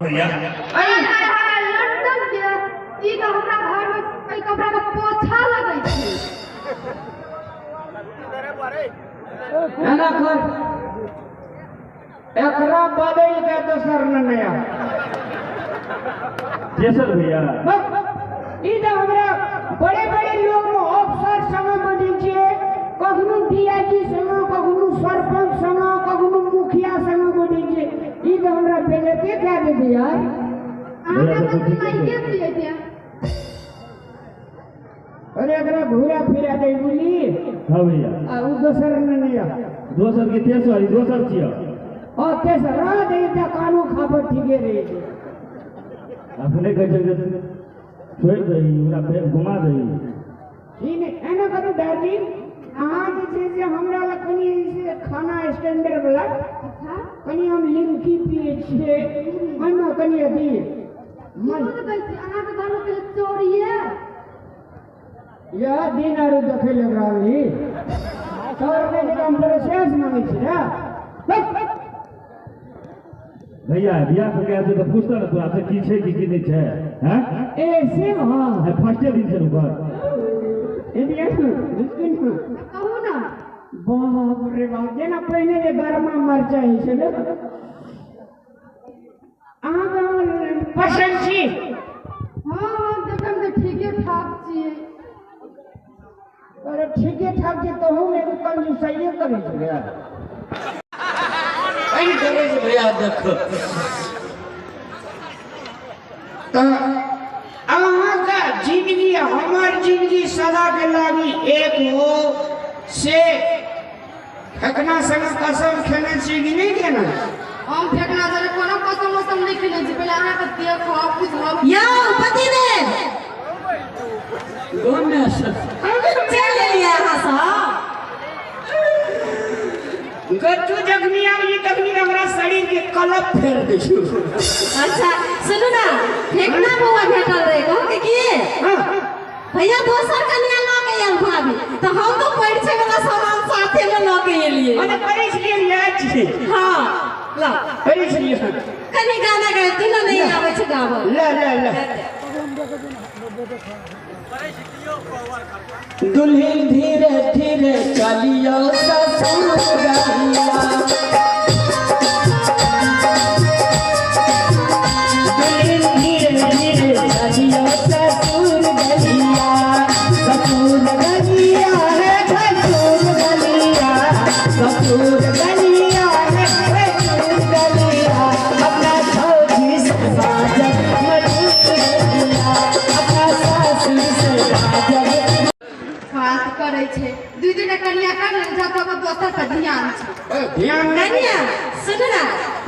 भैया अरे हाय हाय लंदन के ई तऽ हमरा घर में एहि कपड़ा के पोछा लगै छै। एना कर, एकरा बदल के दोसर ने नया। तेसर भैया। ई तऽ हमरा बड़े बड़े लोग में अफसर संग बनै छियै, कखनो डीआईजी संग, कखनो सरपंच संग, कखनो मुखिया संग बनै छियै। ई तऽ हमरा बेइज्जती कए देतै यार। अहाँ तऽ नहिये छियै ते। अरे एकरा घुरा फिरा दे बुझली। हाँ भैया। आ उ दोसर ने नया। दोसर के तेसर, ई दोसर छियै। ओ तेसर रह दे तऽ कानो खाबर ठीके रहै छै। अपने कहै छै जे छोड़ि दही, ओकरा फेर घुमा दही। ई नहि एना करू डार्लिंग, अहाँ जे छै से हमरा लग कनि से खाना स्टैंडर्ड वाला, कनि हम लिमकी पियै छियै, ओहिमे कनि अथी मन की कहै छी अहाँके घरमे पहिले चोरिये। यह दिन आरो देखै लग रहल चोर नहि हम प्रोसेस मांगै छी ने। भैया बियाह करके आयल छै तऽ पूछता ने तोरा से की छै कि की नहि छै। हैं? ए से हाँ। आइ फर्स्टे दिन छै ओकर। कहू ना। बाप रे बाप, जेना पहिने जे गरमा मरचाइ होइ छलै। अहाँके पसन्द छी? हाँ हाँ देखैमे तऽ ठीके ठाक छियै। अरे ठीके ठाक छै तहूमे एगो कंजूसाइये करै छै। एहि करै छै भैया देखो। तऽ अहाँके जिंदगी हमर जिंदगी सदा के लागी एक हो से फेकना संग कसम खेने छी कि नहि खेने? हम फेकना संग कोनो कसम उसम नहि खेने छी। पहिले अहाँके देखब बुझब। यौ पतिदेव चलि एलियै अहाँ सब। गच्चू जखनी आबी तखनी हमरा शरीर के कलप फेर दै छै। अच्छा सुनू ना, फेकना बौआ भेटल रहे कहके की भैया दोसर कन्या लऽ के आयल भाभी, तऽ हम तऽ परिछै वाला सामान साथे में लऽ के एलियै। मतलब पढ़ै छलियै याद छै। हाँ ल पढ़ै छलियै। कनि गाना गाय तू ना नहीं आबै छै गाबऽ। ले ले ले। दुल्हन धीरे धीरे चलियो ससुर गलिया, दुल्हन धीरे धीरे चलियो ससुर गलिया, ससुर गलिया है ससुर गलिया, ससुर गलिया है ससुर गलिया, अपना फौजी से बाजब मधुर गलिया, अपना सासू से बाजब। बात करै छै दू दूटा कन्या कर ने जब तक दोसर पर ध्यान छै। ध्यान नहि। कन्या सुन ना,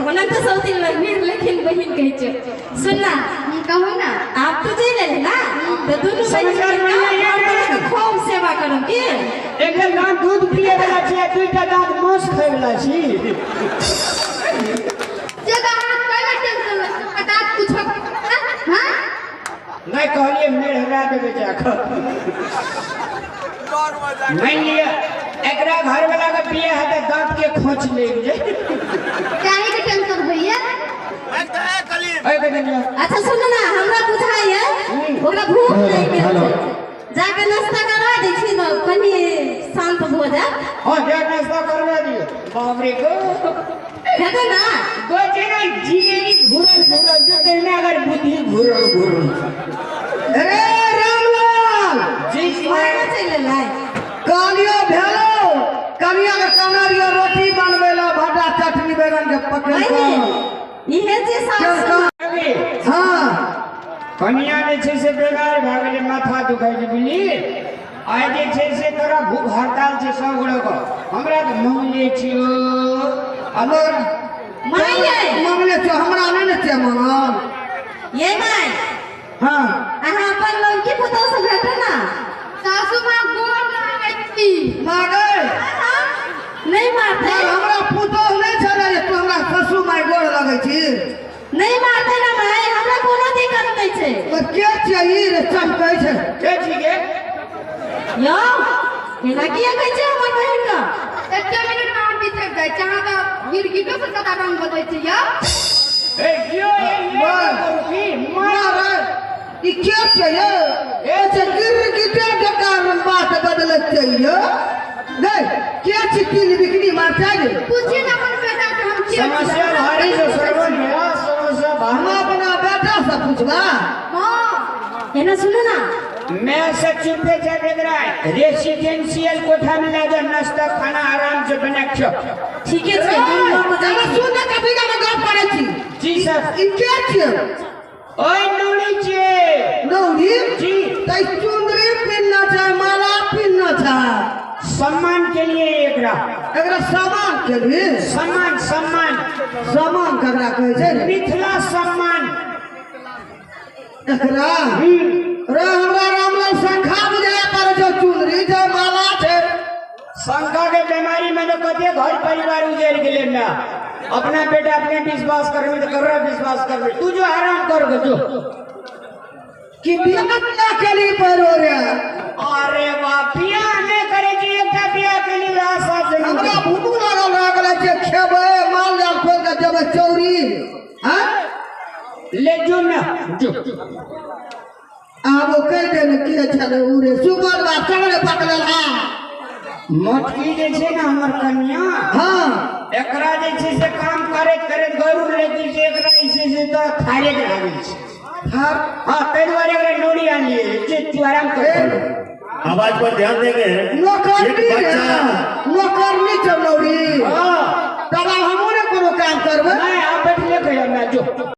ओना तऽ सौतिन लगबी लेकिन बहिन कहै छै। सुन ना। कहू ना। आप तो चलि एली ना तऽ दुनू बहिन समाचार बढ़िआँ यऽ। खूब सेवा करब की। एक दाँत दूध पियै वाला छी आ दूटा दाँत मांस खाय वाला छी। जे तऽ अहाँ कैला टेंशन लै छी, ओकर दाँत कुछो हाँ? नहि कहलियै मेढ़रा देबै जाकऽ। मानि लिअ एकरा घरवला के बियाह हेतै दाँत के खोंच लागि जाय। काहे के टेंशन होइए? अच्छा सुन ना, हमरा बुझाइए ओकरा भूख लागि गेल छै, जाके नाश्ता करवा दै छी ने कनि शान्त भऽ जायत। हाँ जा नाश्ता करवा दियौ। बाप रे गो हेतै ना? गो जेना जिलेबी घुरल घुरल जो तहिना अगर बुद्धि घुरल घुरल। अरे रामलाल जी घरमे चलि एलै। कहलियो भेलो कनिया के कहने रहियो रोटी बनबै ला, भाटा चटनी बैगन के पकड़। बहिन इहे जे सासु हाँ कनिया जे छै से बेमार भए गेलै, माथा दुखाइ छै बुझली। आइ जे छै से तोरा भूख हड़ताल छै सब गोटेके, हमरा तऽ मंगले छियौ। अगर माय मंगले छियौ, हमरा नहि ने छियै मंगल। ये माय। हाँ अहाँ अपन लौकी पुतोह से भेटू ना। सासू माँ गोर लागै छी। माँ गै। नहीं मारतै। हमरा पुतोह नहि छलै जे तू हमरा सासू माय गोर लगै छी। नहीं मारतै ना माय, हमरा कोनो दिक्कत नहि छै। तऽ के छियै ई रे चमकै छै? के छी गे? यौ एना किया कहै छै हमर बहिन के? एके मिनट में हम बिसरि जाइ छी, अहाँ तऽ गिरगिटो से ज्यादा रंग बदलै छी यौ। ए यौ ए यौ। छियै यौ ए जे गिर गिटे बेकार बात बदलैत छियै यौ नहीं के छी तिल बिकनी मारतै रे पूछी ना अपन बेटा के हम के समस्या भारी जो सरवन भैया समस्या हम भारी अपना बेटा से पूछबा। हां एना सुनू ना मैं सचिव पे जब एकरा रेसिडेंशियल कोठा में ला जा नाश्ता खाना आराम से बना के ठीक है छै हम लऽ कऽ जाइ छी। सुन कथी का गप करै छी जी सर ई के छियै ओए नौड़ी छियै नौरी जी तै चुंदरी पिन्ना छै माला पिन्ना छै सम्मान के लिए एकरा एकरा सामान के लिए सम्मान सम्मान सामान ककरा कहै छै रे मिथिला सम्मान एकरा रे हमरा रामलाल शंखा बुझाय पड़ै छै चुनरी छै माला छै शंका के बीमारी में तो कते घर परिवार उजड़ गेले ना अपना बेटा अपने विश्वास करबे तो कर विश्वास करबे तू जो आराम कर जो कि बियाह ना के लिए पड़ो रे। अरे बाप बियाह नहीं करे जी एकटा बियाह के लिए आशा से हमरा भूख लागल रह गेलै छै खेबै माल जाल खोल के देबै चौरी हां ले जो ना जो आब ओ कहि दे ने के छलै उ रे सुबह बात चल रे पकड़ल आ मोटकी जे छै ना हमर कन्या हां एकरा जे छै से काम करैत करैत गरुड़ लेती छै एकरा जे छै से तऽ थारे आबै छै हां हां ताहि दुआरे एकरा नोड़ी आनलियै जे तू आराम कर आवाज पर ध्यान देंगे। नौकरनी नौकरनी चलौरी हां तब हमहूँ ने कोनो काम करबै नहीं आप बैठले कहियो ना जो।